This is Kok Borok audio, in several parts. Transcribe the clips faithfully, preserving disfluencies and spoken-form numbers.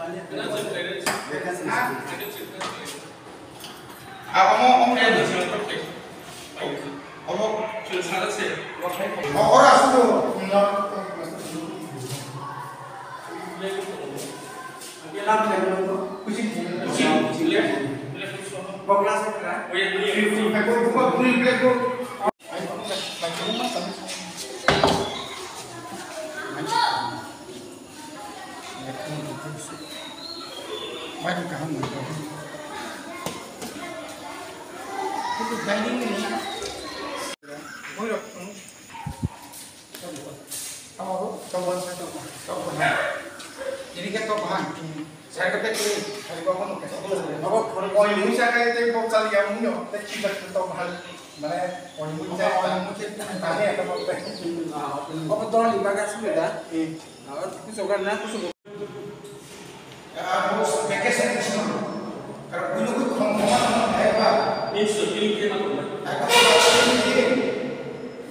Amo, amo, amo. Ora, asuh. Ini kan kau paham. Saya kata ini, hari kau ngomong, kau ngomong. Apa, kalau kau ini saya kata itu, kau cari yang punya, tapi kita tetap hal, mana, kau ini saya, kau ini saya, tanya apa, apa. Apa tuh di bagasi sudah? Eh, apa, kusokan na, kusokan. Abo vacation ni simi. Kar bini bui khom khoma no hai ba. Ni so tini ke ma ko. Hai ba, tini ke.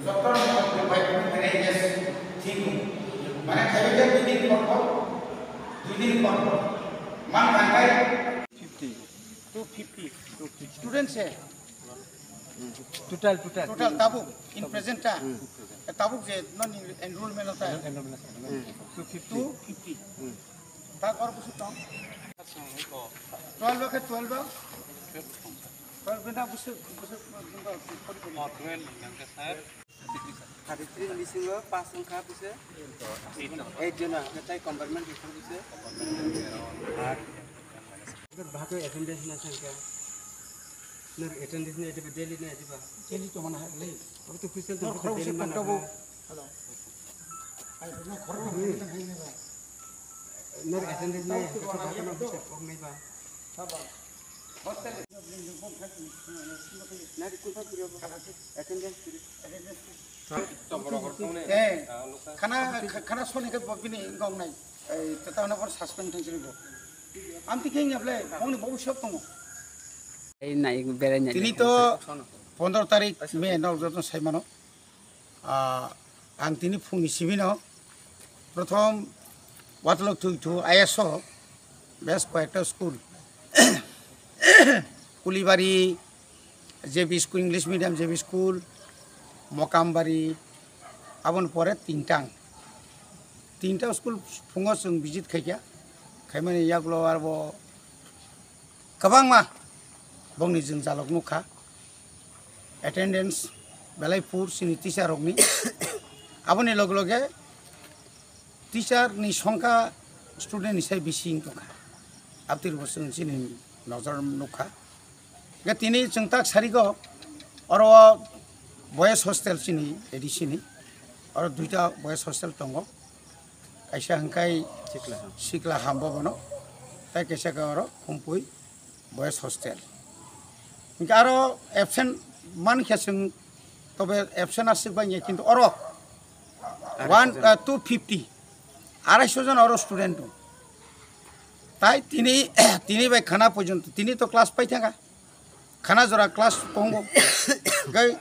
Doctor ni khom khom bai bini kare yes. Thik. Mane khai ba dui din por por. Dui din por por. Man kan kai. Fifty. Two fifty. Student se. Total, total. Total tabuk in present ta. Tabuk je non enrollment ta. Enrollment ta. Two fifty. Two fifty. Ta kor busu tong. Twelve ke twelve. Twelve na busu, busu. Oh, twelve nang ke sir. Thirty three bisingo pass wngkha bise. Eight jona, tai compartment bisingo bise. Bahai attendance na sangka. Nor attendance na etiba, daily na etiba. Daily to mana le. Abu to official to daily mana. Hello. Ai, na khoro na hai na ba. Nor attendance na etiba, bahai na bisa kok na ba. Saba. Hostel. Na di kun pa kiri ba. Attendance kiri. Eh, khana, khana soni ke bini gong nai. Eh, tata na por suspend thang sini bo. Am ti keng able, kong ni bo shop tongo. Ei, nai, berai nai. Tini to pondro tarik May no joto sai mano. Ah, ang tini phungni simi no prothom Watlok Thuithu I S O bes koyekta school Kulibari J B school, English medium J B school, Mokambari, aboni pore Tingtang. Tingtang school phungo chwng visit khaikha, khaimani yagulo arbo kwbangma bongni jwngjalok nukha. Attendance belai poor chini teacher rokni. Aboni loge loge teacher ni songkha student ni sai bisi wng tongkha. Abtwi bo chwng chini nojor nukha. Hingke tini chwng tak sarigo oro boys hostel chini A D C ni. Oro duita boys hostel tongo. Kaisa hingkai Sikla ham. Sikla ham bo bono. Tai kaisa ke oro Khumpui boys hostel. Hingke aro absent mankhe chwng tobe absent aswk bai ya kintu oro one, uh, two fifty, arai so jon oro student dong. Tai tini, tini bai khana porjonto, tini to class pai thangkha. Khana jora class tongo. Gai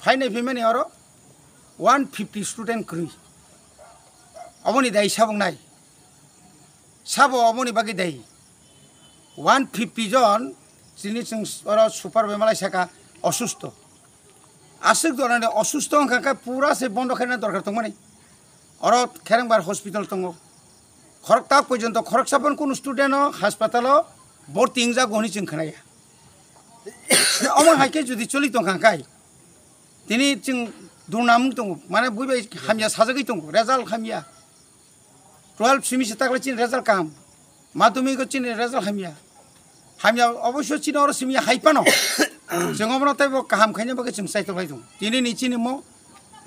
phainai phimani oro one fifty student kwrwi. Oboni dai sabung nai. Sabo oboni bagwi dai. One fifty jon chini chwng oro super bai malai saka osusto. Aswk dorani osusto wngkha khe pura se bondo khaina dorkar tongmani. Oro Kherengbar hospital tongo. Khorok tak porjonto khoroksa pon kunu student o hospital o borti wngjak hwnwi chwng khnaya. Omo hai khe jodi choli tongkha khe tini chwng durnam wng tongo. Mane bui bai hamya sajagwi tongo. Result hamya. Twelve simi se takle chini result kaham. Madhyamik o chini result hamya. Hamya oboisyo chini oro simi hai phano. Chwng obono teibo kaham khaina bagwi chwng chaitok lai tongo. Tini ni chini mo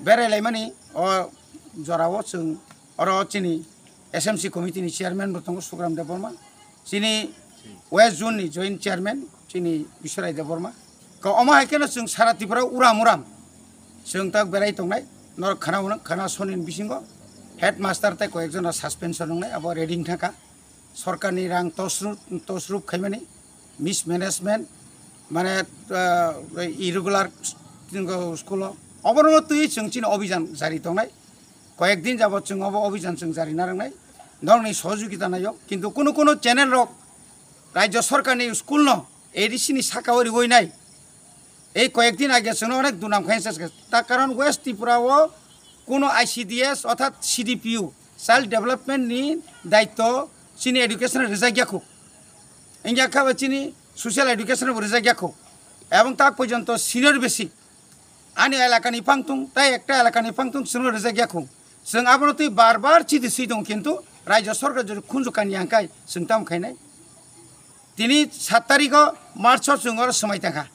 berai laimani o jorao chwng oro chini S M C committee ni chairman bo tongo Sugram Debbarma. Chini West Zone ni joint chairman chini Biswarai Debbarma. Ko omo hai kheno chwng sara Tripura uram uram chwng tak berai tongnai. Norok khana hwnwi khana soni ni bisingo headmaster tei koyekjona suspension wngnai abo reading thangkha. Sorkarni rang tosrup, tosrup khaimani mismanagement mane, ah, irregular school o oborno twi chwng chini obijan jari tongnai. Koyek din jabot chwng obo obijan chwng jari narwknai. Norokni sohojogita naio, kintu kuno kuno channel rok rajyo sorkarni school no A D C ni sakao riwi nai. Ei koyekdin age chwngno onek dunam khaina cheskha. Ta karon West Tripura o kuno I C D S orthat C D P U, Child Development ni daitto chini education rwjak ya khuk. Wngya kha ba chini social education bo rwjak ya khuk. Ebong tak porjonto senior basic ani elakani phangthung, tai ekta elakani phangthung chwngno rwjak ya khuk. Chwng abono twi bar bar chidi swi tongo, kintu rajyo sorkar jodi khunju kani ang kai chwng tamo khainai. Tini sat tarikh o March o chwng oro swmai tangkha.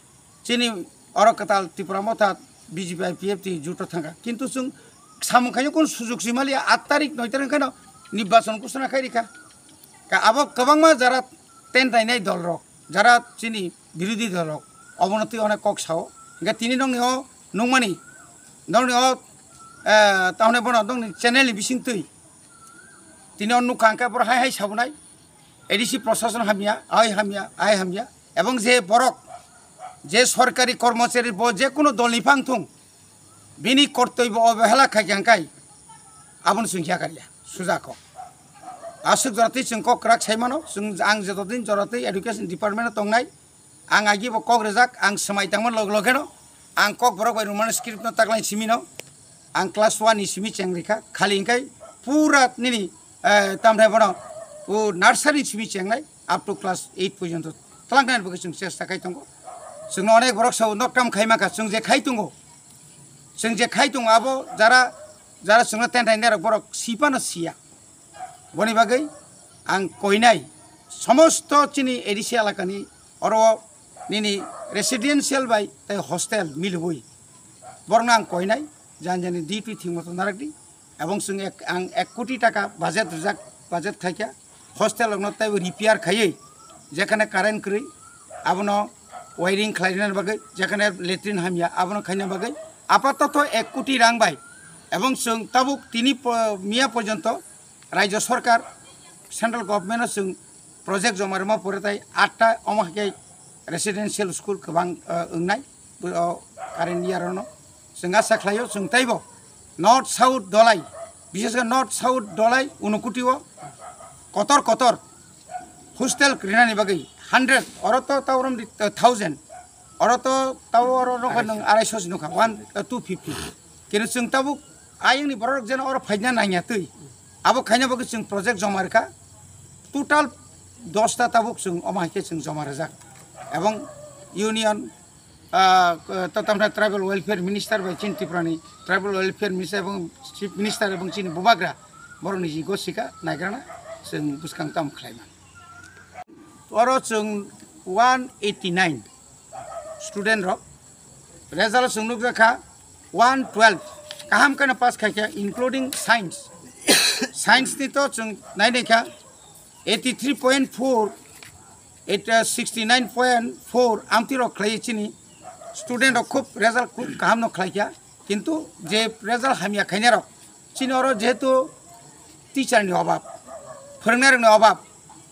Chini oro kwtal Tipra Motha B J P I P F T juto thangkha. Kintu chwng samung khaino kun sujug si maliya, aat tarikh noi tarikh kheno nirbachon ghosona khai rikha. Ka abo kwbangma jara ten tainai dol rok, jara chini birodhi dol rok, obono twi onek kok sao. Hingke tini nongni o nungmani, nongni o, eh, tahone bono nongni channel ni bising twi tini o nukha hingke boro hai hai sabonai, A D C prosason hamya, ai hamya, ai hamya. Ebong je borok, je sorkari kormochari bo je kuno dol ni phang thung, bini kortoi bo obehela khai khe hingkai, abono chwng khe yakarya, suja kok. Aswk jora twi chwng kok kwrak sai mano, chwng, ang joto din jora twi education department o tongnai, ang agi bo kok rwjak, ang swmai tangma log logeno, ang kok borok bai Roman script no taklai simi no, ang class one ni simi cheng rikha, khali hingkai pura nini, eh, tamthai bono, o nursery simi chengnai, up to class eight porjonto twlangna bagwi chwng chesta khai tongo. Chwngno onek borok sao nok tam khai mankha, chwng je khai tongo, chwng je khai tongo abo jara, jara chwngno ten thai nerok borok sipano siya. Boni bagwi ang koinai somosto chini A D C elakani oro nini residential bai tei hostel milibui borokno ang koinai jani jani D P thwngmo to narakdi. Ebong chwng ek, ang ek koti taka budget rijak, budget khaikha, hostel rokno teibo repair khaiwi, jekhane current kwrwi, abono wiring khlaina bagwi, jekhane latrine hamya, abono khaina bagwi, apatoto ek koti rang bai. Ebong chwng tabuk tini po-, miya porjonto rajyo sorkar, central government o chwng project joma rwma pore tai atta omo hai khe residential school kwbang, eh, wngnai, o current year ono. Chwng asa khlaio, chwng teibo North South Dholai, bishesh khe North South Dholai Unakoti o kotor kotor hostel rinani bagwi hundred, oro to taurom di, eh, thousand, oro to tao oro rokha nwng arai so si nukha, one, eh, two fifty. Kino chwng tabuk ayangni borok jeno oro phaina nangya twi. Abo khaina bagwi chwng project joma rwkha. Total dosta tabuk chwng omo hai khe chwng joma rwjak. Ebong union, ah, to tamna tribal welfare minister bai chini Tripurani tribal welfare minister ebong chief minister ebong chini bubagra borokni jigo sika naigrana chwng bwskang tamo khlaima. Oro chwng one eighty nine student rok result chwng nukjakha one twelve kaham kheno pass khaikha, including science. Science ni to chwng nainaikha eighty three point four, eight, uh, sixty nine point four amtwi rok khlai chini student rok khub result khub kaham no khlaikha, kintu je result hamya khainai rok chini oro jehetu teacher ni obab, phwrwngnai rok ni obab,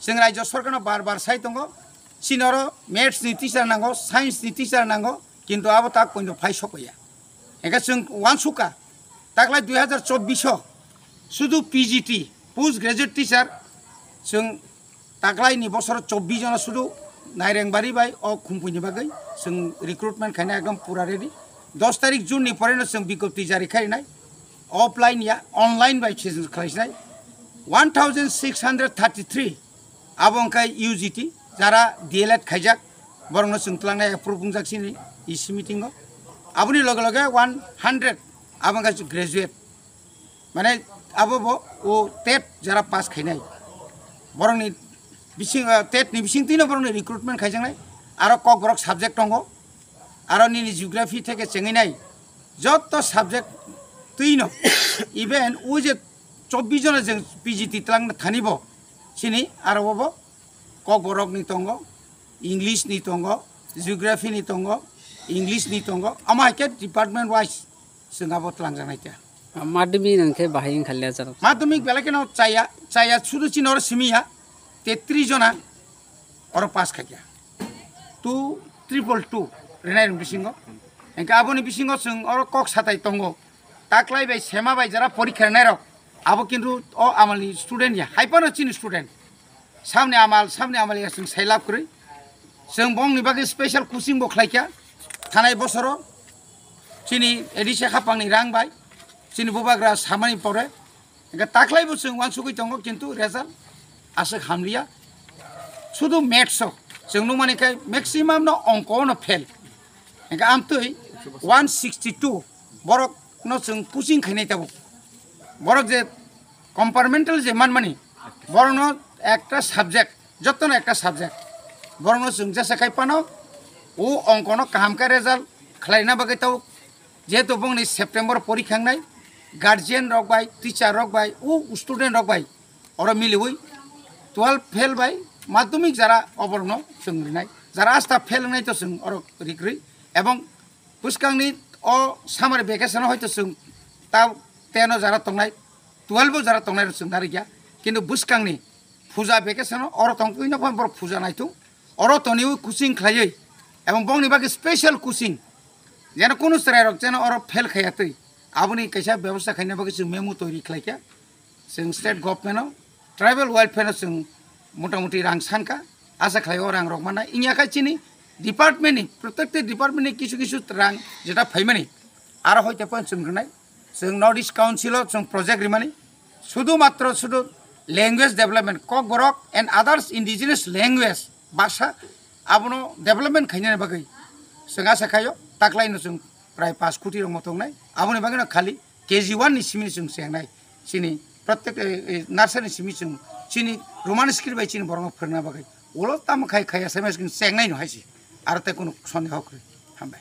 chwng rajyo sorkar no bar bar sai tongo, chini oro maths ni teacher nango, science ni teacher nango, kintu abo tak poito phai sokya. Hingke chwng uansukha, taklai dui hazar chobbish o sudu P G T, post graduate teacher, chwng taklai ni bosoro chobbish jona sudu Nairengbari bai o Khumpui ni bagwi chwng recruitment khaina ekdom pura ready. Dos tarik June ni pore no chwng bigjapti jari khainai, offline ya online bai se khlai sinai. One thousand six hundred thirty three abo wngkha U G T, jara D L Ed khaijak, borokno chwng twlangnai approve wngjak chini E C meeting o. Aboni loge loge one hundred abo wngkha graduate, mane abo bo o tet jara pass khainai, borokni bising, ah, tet ni bising twino borokni recruitment khaijaknai. Aro kok borok subject tongo, aro nini geography theke chengwi nai, joto subject twino even o je chobbish jona je P G T twlangna thani bo chini aro bo Kokborok ni tongo, English ni tongo, Geography ni tongo, English ni tongo, omo hai khe department wise chwng abo twlangjaknai kha. Madhyamik hwnkhe bahai wngkha le chwng. Madhyamik belai kheno chaya, chaya sudu chini oro simi ya, tetris jona oro pass khaikha. Two triple two rwnai rwng bisingo. Hwnkhe aboni bisingo chwng oro kok satai tongo. Taklai bai sema bai jara porikha rwnai rok. Abo kintu o amalni student ya, hai phano chini student. Samni amal, samni amal ya chwng sai lab kwrwi. Chwng bongni bagwi special coaching bo khlaikha. Thanai bosoro chini A D C khapangni rang bai, chini bubagra samani pore, hingke taklai bo chwng uansugwi tongo, kintu result aswk hamliya. Sudu maths o chwng nukmani khe maximum no ongko no fail. Hingke amtwi one sixty two borok no chwng coaching khainai tabuk. Borok je compartmental je manmani, borok no ekta subject, joto no ekta subject. Borok no chwng jesa khai phano o ongko no kaham khe result khlaina bagwi tabuk. Jehetu bongni September porikha wngnai, guardian rok bai, teacher rok bai, o student rok bai oro miliwi twelve fail bai madhyamik jara oborokno chwng rinai, jara asta fail wngnai to chwng oro rikrwi, ebong bwskangni o summer vacation o hoito chwng ta ten o jara tongnai, twelve o jara tongnai rok chwng narikya, kintu bwskangni puja vacation o oro tongtwino phano borok puja naithung, oro toniwi coaching khlaiwi, ebong bongni bagwi special coaching, jeno kunu chwrairok jeno oro fail khaiya twi, aboni kaisa bebosta khaina bagwi chwng memo toiri khlaikha. Chwng state government o tribal welfare o chwng motamuti rang sankha, asa khlai o rang rok manna. Wngya khe chini department ni, protected department ni kisu kisu rang jeta phaimani, aro hoite phano chwng rwnai. Chwng North East Council o chwng project rimani, sudu matro sudu language development, Kokborok and others indigenous language, bhasha, abono development khainani bagwi chwng asa khaio, taklaino chwng prai pash koti rok mothoknai, aboni bagwino khali K G one ni simi chwng chengnai, chini prottek, eh, eh, nursery ni simi chwng chini Roman script bai chini borokno phwrwngna bagwi, ulo tamo khai khai asai mas chengnaino hai se, aro tei kunu sondeho kwrwi. Hambai.